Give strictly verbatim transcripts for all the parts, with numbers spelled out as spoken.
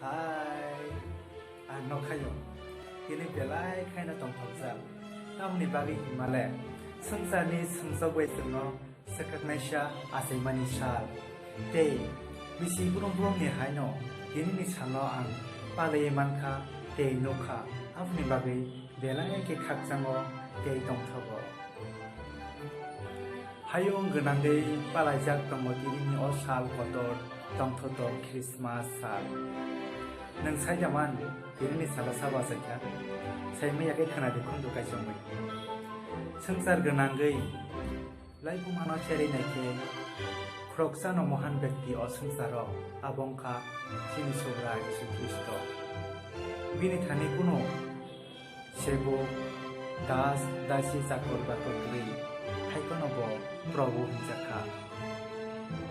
Hai, ang nokhayo. Tini belai khaino tongthokjak. Tamoni bagwi hinmale, swngcharni sumsok bai chwngno swkaknaisa achaimani sal. Tei bisi brum brumni haino tinini salno ang palaiwi mankha tei nukha. Aboni bagwi belai khe khakchango tei tongthogo. Hayung gwnangwi palaijak tongo tinini o sal kotor, tongthotok Christmas sal. Nwng sai da man, tinini salo sabo achaikha? Saimanya khe khwnadi khundu kaichomwi. Swngchar gwnangwi laibumano cherwi naikhe, khoroksano mohan bekti o swngcharo, abo wngkha chini Subrai Jisu Khristo. Bini thani kunu sebuk, das, dasi, chakor bakor kwrwi, hai phano bo Probhu hwnjakha.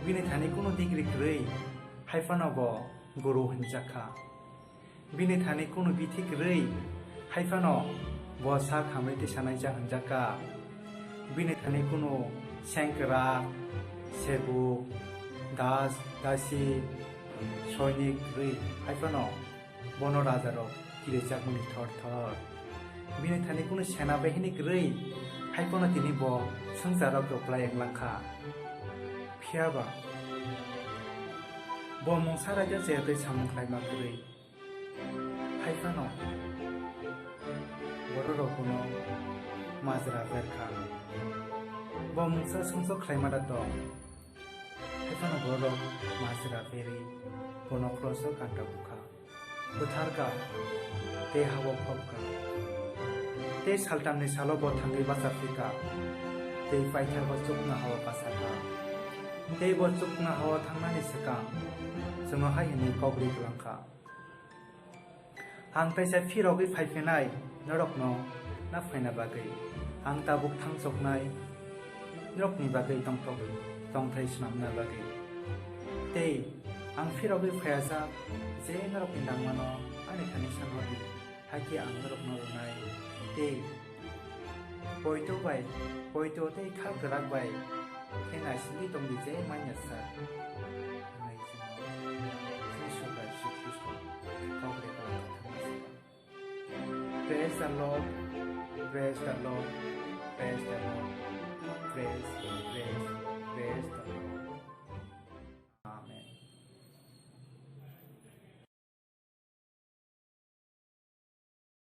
Bini thani kunu degree kwrwi, hai phano bo Guru hwnjakha. Bini thani kunu bithi kwrwi, hai phano bo sak hamri tisanaijak hwnjakha. Bini thani kunu sengkrak, sebuk, das, dasi, soinik kwrwi, hai phano bono rajarok kirijakmani thor thor. Bini thani kunu sena bahini kwrwi, hai phano tini bo swngcharrok rwplai wnglangkha. Phiyaba bo mungsa raida chayatwi samung khlaima kwrwi, hai phano bororok bono majra berkha. Bo mungsa sumsok khlaima da tong, hai phano bororok majra berwi bono kroso ganta bukha. Bwtharkha tei ha-o phobkha. Tei saltamni salo bo thangwi bachaphikha. Tei paitharbo chuknoha-o kasakha. Tei bo chuknoha-o thangnani swkang chwngno hai hwnwi kok ri kwlangkha, "Ang kaisa phirogwi phaiphinai norokno naphaina bagwi. Ang tabuk thangchoknai norokni bagwi tongthok-, tongthai swnamna bagwi. Tei ang phirogwi phaiyajak je norokni nangmano ani thani sanrwdi, hakhe ang norokno rwnai. Tei poito bai, poito tei kha kwrak bai khe naisingwi tongdi je manya sak," hwnwi chwngno chini Subrai Jisu Khristo kok ri kwlangkha thangma swkang. Praise the Lord, praise the Lord,